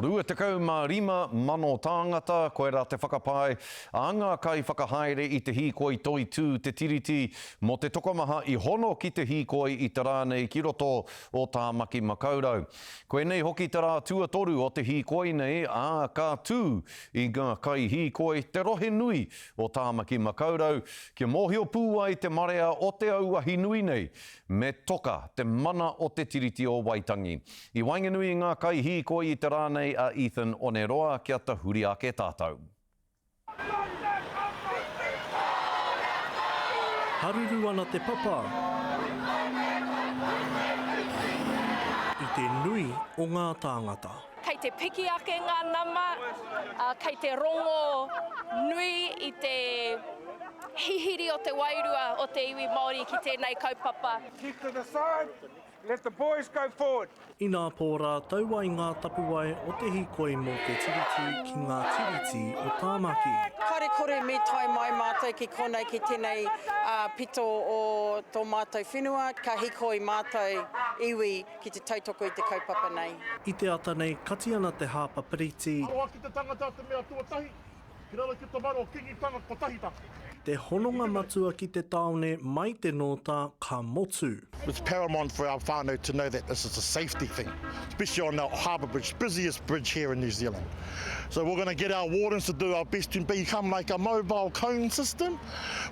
25,000 tāngata, koirā te whakapae a ngā kaiwhakahaere i te hīkoi Toitū Te Tiriti mō te tokomaha i hono ki te hīkoi i te rā nei ki roto o Tāmaki Makaurau. Koinei hoki te rā tuatoru o te hīkoi nei, ā, ka tū i ngā kaihīkoi te rohe nui o Tāmaki Makaurau kia mōhio pū ai te marea o te auahi nui nei me toka te mana o te Tiriti o Waitangi. I waenganui i ngā kaihīkoi i te rā nei a Ethan Oneroa kia tahuri ake tātou. Haruru ana te papa i te nui o ngā tāngata. Kei te piki ake ngā nama, ā, kei te rongo nui i te hihiri o te wairua o te iwi Māori ki tēnei kaupapa. Keep to the side, let the boys go forward. Inā pō rā tau ai ngā tapuwae o te hīkoi mō te Tiriti ki ngā tiriti o Tāmaki. Kāre kore me tae mai mātou ki konei ki tēnei pito o tō mātou whenua, ka hīkoi mātou iwi ki te tautoko i te kaupapa nei. I te ata nei kati ana te hāpa piriti. Aroha ki te tangata te mea tuatahi, Ki raro ki te maro Kingitanga kotahitanga. Te hononga matua ki te taone mai te nōta ka motu. It's paramount for our whānau to know that this is a safety thing, especially on our Harbour Bridge, busiest bridge here in New Zealand. So we're gonna get our wardens to do our best to become like a mobile cone system,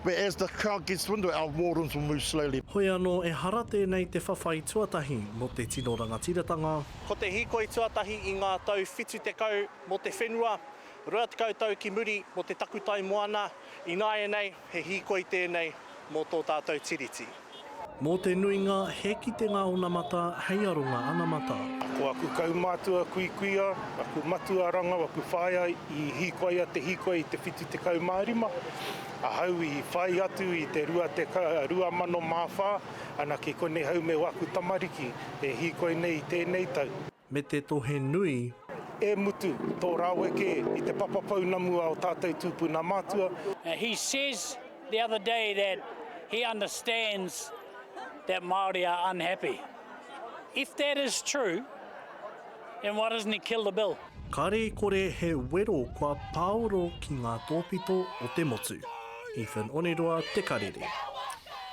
where as the crowd gets into it, our wardens will move slowly. Hoi anō, ehara tēnei te whawhai tuatahi mō te tino rangatiratanga. Ko te hīkoi tuatahi i ngā tau 70 mō te whenua, 20 tau ki muri mō te takutai moana, ināianei he hīkoi tēnei mō tō tātou Tiriti. Mō te nuinga, he kitenga onamata hei aronga anamata. Ko aku kaumātua kuikuia, aku matua rangau, aku whaea i hīkoia te hīkoi i te 75, ahau i whai atu i te 2004, ana ki konei hau me waku tamariki e hīkoi nei i tēnei tau. Me te tohe nui. E mutu tō raweke i te papa pounamu a o tātou tūpuna mātua. He says the other day that he understands that Māori are unhappy. If that is true, then why doesn't he kill the bill? Kare i kore he wero kua pāoro ki ngā tōpito o te motu. Ethan Oneroa, Te Karere.